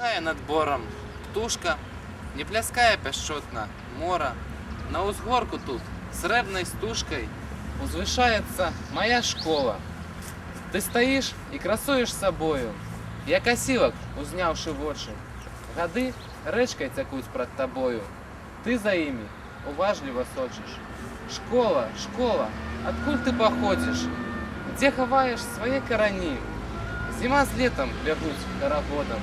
кульгае над борам птушка, не пляскае пяшчотна мора. На ўзгорку тут срэбнай стужкай узвышаецца мая школа. Ты стаіш і красуеш сабою, як асілак, узняўшы вочы. Гады рэчкай цякуць прад табою. Ты за імі уважліва сочыш. Школа, школа, адкуль ты паходзіш? Дзе хаваеш свае карані? Зіма з летам бягуць карагодам.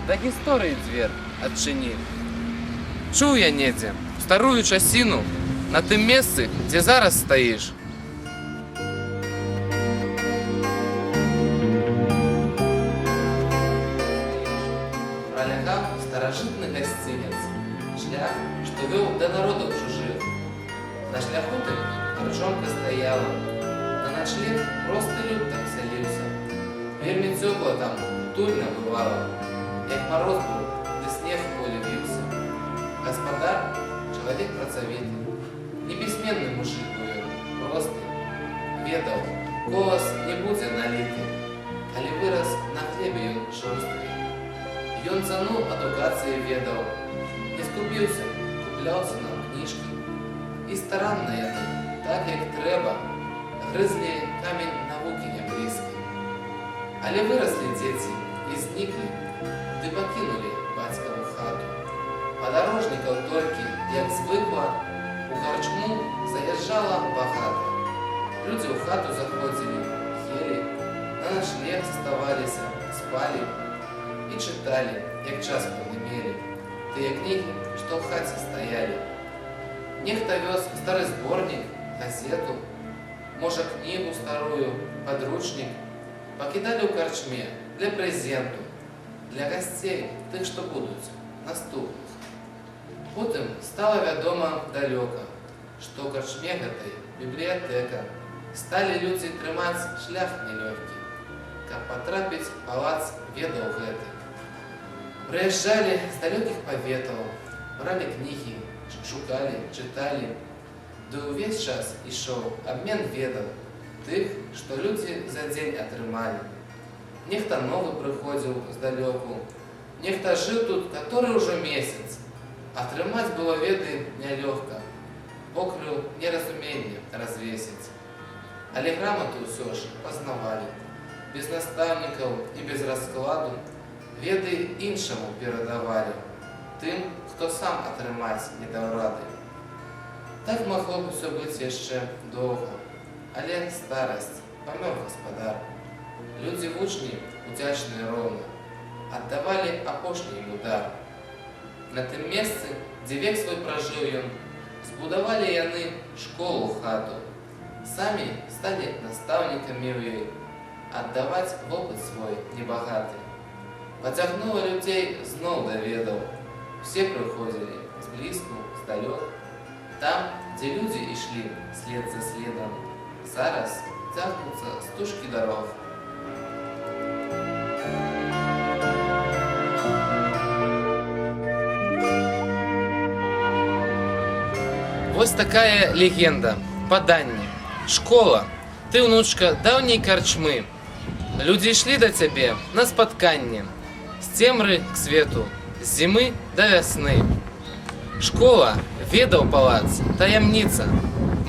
Да гісторыі дзвер адчыні. Чуў я недзе старую часіну на тым месцы, дзе зараз стаіш. Пралягаў старажытны гасцінец, шлях, што вёў да народаў чужых. На шляху тым карчомка стаяла, на начлег просты люд там сяліўся. Вельмі цёпла там, утульна бывала, як мароз быў, ды снег у поле віўся. Гаспадар — чалавек працавіты, непісьменны мужык быў ён, просты. Ведаў, колас не будзе наліты, калі вырас на хлебе ён жорсткі. Ён цану адукацыі ведаў, не скупіўся, купляў сынам кніжкі. І старанна яны, так як трэба, грызлі камень навукі няблізкі. Але выраслі дзеці і зніклі, ды пакінулі бацькаву хату. Падарожнікаў толькі, як звыкла, у карчму заязджала багата. Людзі ў хату заходзілі, елі, на начлег заставаліся, спалі і чыталі, як час пэўны мелі, тыя кнігі, што ў хаце стаялі. Нехта вёз стары зборнік, газету, можа, кнігу старую, падручнік, пакідалі ў карчме для прэзенту, для гасцей, тых, што будуць, наступных. Потым стала вядома далёка, што ў карчме гэтай бібліятэка. Сталі людзі трымаць шлях нялёгкі, каб патрапіць палац ведаў гэты. Прыязджалі з далёкіх паветаў, бралі кнігі, шукалі, чыталі. Ды ўвесь час ішоў абмен ведаў, тых, што людзі за дзень атрымалі. Нехта новы прыходзіў здалёку, нехта жыў тут каторы ўжо месяц. Атрымаць было веды нялёгка, покрыў неразумення развесіць. Але грамату ўсё ж пазнавалі, без настаўнікаў і без раскладу веды іншаму перадавалі, тым, хто сам атрымаць не даў рады. Так магло б усё быць яшчэ доўга, але старасць, памёр гаспадар. Людзі вучні, удзячныя роўна, аддавалі апошні яму дар. На тым месцы, дзе век свой пражыў ён, збудавалі яны школу хату. Самі сталі настаўнікамі ў ёй, аддаваць вопыт свой небагаты. Пацягнула людзей зноў да ведаў. Усе прыходзілі зблізку, здалёк. Там, дзе людзі ішлі след за следам, зараз цягнуцца стужкі дарог. Вось такая легенда, паданне. Школа, ты ўнучка даўняй карчмы. Людзі ішлі да цябе на спатканне, з цемры к свету, з зімы да вясны. Школа, ведаў палац, таямніца,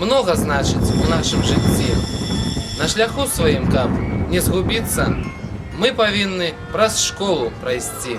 многа значыць у нашым жыцці. На шляху сваім, каб не згубіцца, мы павінны праз школу прайсці.